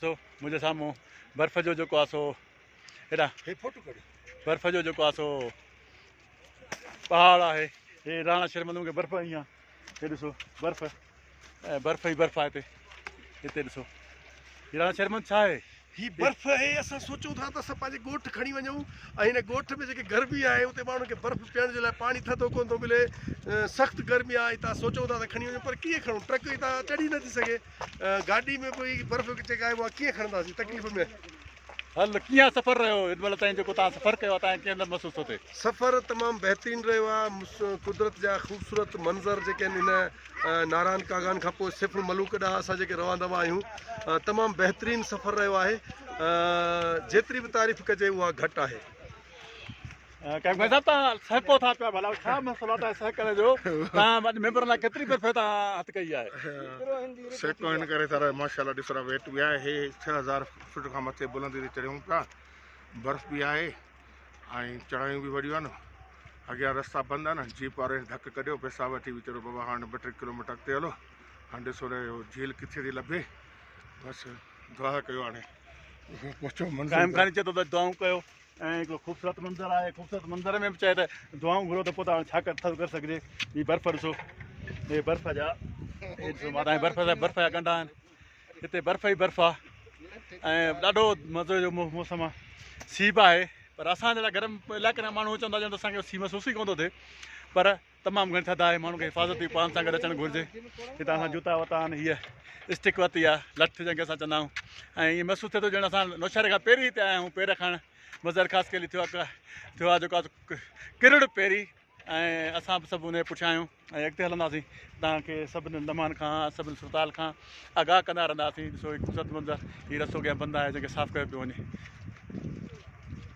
ڏسو منهنجي سامهون برف جو جيڪو آ سو هيڏانهن هي فوٽو ڪڍ. برف جو جيڪو آ سو پهاڙ آهي. هي راڻا شرمندون کي برف هنئي آ. هي ڏسو برف ۽ برف ئي برف آهي هتي. هتي ڏسو هي راڻا شرمند ڇا آهي؟ هي برف آهي. اسان سوچون ٿا ته اسان پنهنجي ڳوٺ کڻي وڃون ۽ هن ڳوٺ ۾ جيڪي گرمي آهي اتي ماڻهن کي برف پيئڻ جي لاء پاڻي ٿڌو ڪونه ٿو ملي. سخت گرمي آهي. هتان سوچون ٿا ته کڻي وڃون پر ڪيئن کڻون؟ ٽرڪ هتان چڙهي نٿي سگهي. گاڏي ۾ به هي برف جيڪا آهي اها ڪيئن کڻنداسين؟ تڪليف ۾. هل ڪيئن سفر رهيو هن مهل تائين جيڪو توهان سفر ڪيو آهي توهان کي ڪيئن محسوس ٿو ٿئي؟ سفر تمام بهترين رهيو آهي قدرت جا خوبصورت منظر جيڪي آهن هن ناران ڪاغان کان پوء سيف الملوڪ ڏانهن اسان جيڪي روان دوان آهيون تمام بهترين سفر رهيو آهي جيتري به تعريف ڪجي اها گهٽ آهي. قائم خان صاحب تان سهڪو ٿا پيا ڀلا ڇا مسئلو آهي سهڪڻ جو تان اڄ ميمبرن لاء ڪيتري برف تان هٿ ڪئي آهي؟ سهڪو هن ڪري ٿا رهي ماشاءالله ڏسو را ويٽ به آهي هي 6000 فٽ کان مٿي بلندي تي چڙهيون پيا برف به آهي ۽ چڙهايون به وڏيون آهن اڳيان رستا بند آهن جيپ واري ڌڪ ڪڍيو پئسا وٺي ويچارو بابا هاڻ ٻه ٽي ڪلوميٽر اڳتي هلو هاڻ ڏسو رهي جهيل ڪٿي ٿي لڀي بس دعا ڪيو هاڻي پهچو منزل قائم خاني چئي ٿو ته دعائون ڪيو ۽ هڪڙو خوبصورت منظر آهي خوبصورت منظر ۾ به چئي ته دعائون گهرو ته پوء ته هاڻي ڇا ڪر ٿو ڪري سگهجي هي برف ڏسو هي برف جا هي ڏسو مان تان برف جا برف جا ڳنڍا آهن هتي برف ئي برف آهي ۽ ڏاڍو مزو جو موسم آهي سي به آهي پر اسان جهڙا گرم علائقن جا ماڻهو چوندا ڄڻ ته اسانکي سي محسوس ئي ڪونه ٿو ٿئي پر تمام گهڻي ٿڌ آهي ماڻهن کي حفاظتي اپائن سان گڏ اچڻ گهرجي هتان اسان جوتا ورتا آهن هيء اسٽڪ ورتي آهي لٺ جنهن کي اسان چوندا آهيون ۽ ائين محسوس ٿئي ٿو ڄڻ اسان نوشهري کان پهرين هتي آيا آهيون پير کڻ مظهر خاص خيلي ٿيو آهي ٿيو آهي جيڪو آهي ڪرڙ پيري ۽ اسان به سڀ ان جي پٺيان آهيون ۽ اڳتي هلنداسين توهان کي سڀني لمحن کان سڀني صورتحال کان آگاهه ڪندا رهنداسين ڏسو هي خوبصورت منظر هي رستو اڳيان بند آهي جنهن کي صاف ڪيو پيو وڃي.